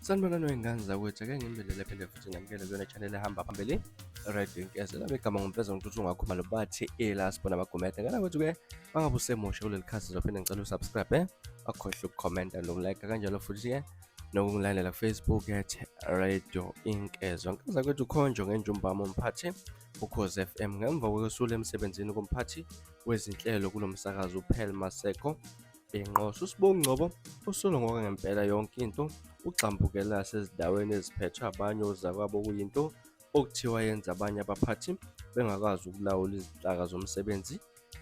Sanibonani wey'ngane zakwethu, ake nginibingelele phinde futhi ngamukele kuyona channel ehamba phambili Radio Inkeze. Lami igama nguMfeza Ntuthu Ngakhumalo bathi ila sibona abagumede. Ngane kwethu-ke mangabe usemusha kuleli khasi uzophinde ngicela usubscribe, akhohlwe ukukhomenta nokulike kanjalo futhi-ke nokungilandela ku-Facebook at Radio Inkezo. Nkeza kwethu khonjwa ngenjumbamo umphathi Ukhozi FM ngemva kokwesula emsebenzini komphathi wezinhlelo kulo msakazo uPearl Maseko Inqoso. USibongi Ngcobo usolwa ngokwangempela yonke into ugxambukela yasezindaweni eziphethwe abanye ozakwabo okuyinto okuthiwa yenza abanye abaphathi bengakwazi ukulawula izinhlaka zomsebenzi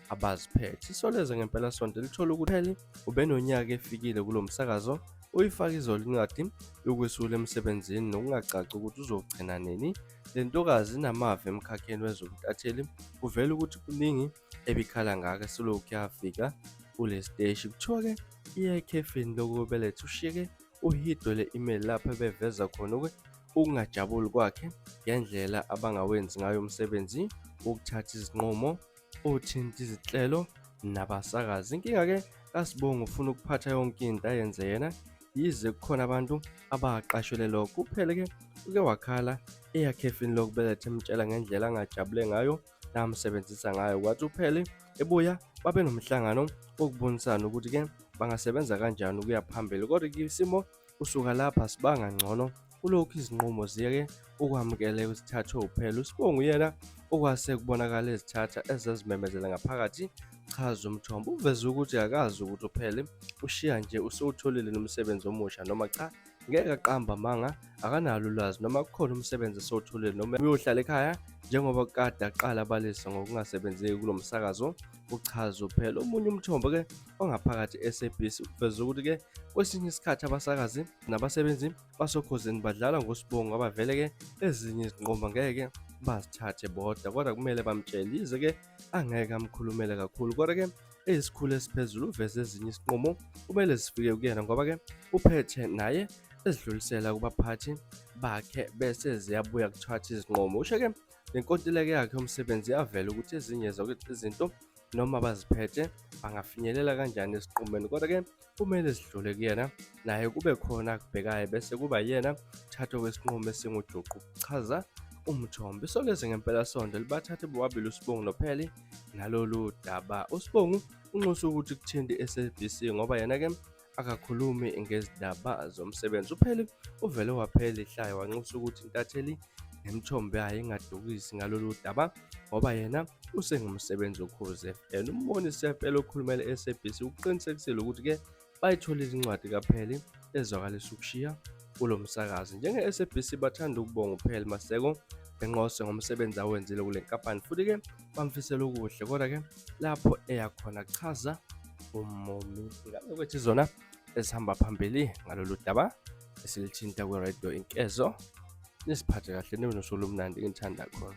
abaziphethe. Isolezwe Ngempelasonto lithole ukuthi uPearl ubenonyaka efikile kulo msakazo uyifake izolo incwadi yokwesula emsebenzini nokungacaci ukuthi uzogcina nini. Le ntokazi inamava emkhakheni wezobuntatheli kuvela ukuthi kuningi ebikhala ngako selokhu yafika kule siteshi. Kuthiwa-ke iye ekhefini lokubeletha ushiyeke uhidwe le-email lapho ebeveza khona ukungajabuli kwakhe ngendlela abangawenzi ngayo umsebenzi wokuthatha izinqumo othinta izinhlelo nabasakazi. Inkinga-ke kaSibongo ufuna ukuphatha yonke into ayenze yena yize kukhona abantu abaqashelwe lokho. Kuphela-ke uke wakhala eyakhefini lokubeletha emtshela ngendlela angajabule ngayo namsebenzisa ngayo. Kwathi uPhele ebuya babe nomhlangano wokubonisana ukuthi-ke bangasebenza kanjani ukuya phambili. Kodwa-ke isimo kusuka lapha sibanga ngcono kulokhu izinqumo ziyeke ukwamukeleka zithathwe uPhele. USibongo uyena okwase kubonakala ezithatha ezazimemezela ngaphakathi chaza umthombo. Uveze ukuthi akazi ukuthi uPhele ushiya nje usewutholile nomsebenzi omusha noma cha. Ngeke aqambe amanga akanalo ulwazi noma kukhona umsebenzi esewutholile noma uyohlala ekhaya njengoba kade aqala abalisa ngokungasebenzeki kulo msakazo uchaza uPhele. Omunye umthombo-ke ongaphakathi e-SABC uveze ukuthi-ke kwesinye isikhathi abasakazi nabasebenzi basokhozini badlala ngoSibongo abavele-ke ezinye izinqumo ngeke bazithathe bodwa kodwa kumele bamtshele yize-ke angeke amkhulumele kakhulu kodwa-ke eyisikhulu esiphezulu uveze ezinye isinqumo kumele zifike kuyena ngoba-ke uphethe naye ezidlulisela kubaphathi bakhe bese ziyabuya kuthatha izinqumo. Usho-ke nenkontileka yakhe yomsebenzi yavela ukuthi ezinye izinto noma baziphethe bangafinyelela kanjani esinqumeni kodwa-ke kumele zidlule kuyena naye kube khona akubhekayo bese kuba yena thathwa kwesinqumo esingujuqu kuchaza umthombo. Isolezwe Ngempelasonto libathathe bobabili uSibongu noPheli nalolu daba. USibongu unxuse ukuthi kuthinte i-SABC ngoba yena-ke akakhulumi ngezindaba zomsebenzi. UPheli uvele waphela ihlaya wanxusa ukuthi intatheli nemithombo yayo ingadukisi ngalolu daba ngoba yena usengumsebenzi woKhozi FM. Umbonisi Sepela okhulumela i-SABC ukuqinisekisile ukuthi-ke bayitholile incwadi kaPheli ezwakalisa ukushiya kulo msakazi. Njenge-SABC bathanda ukubonga uPheli Maseko benqose ngomsebenzi awenzile kule nkampani futhi-ke bamfisela okuhle kodwa-ke lapho eya khona kuchaza uMomi. Ngabe kwethu izona ezihamba phambili ngalolu daba esilithinta kwi-Radio Inkezo. Nisiphathe kahle nibe nosuku olumnandi ngithanda khona.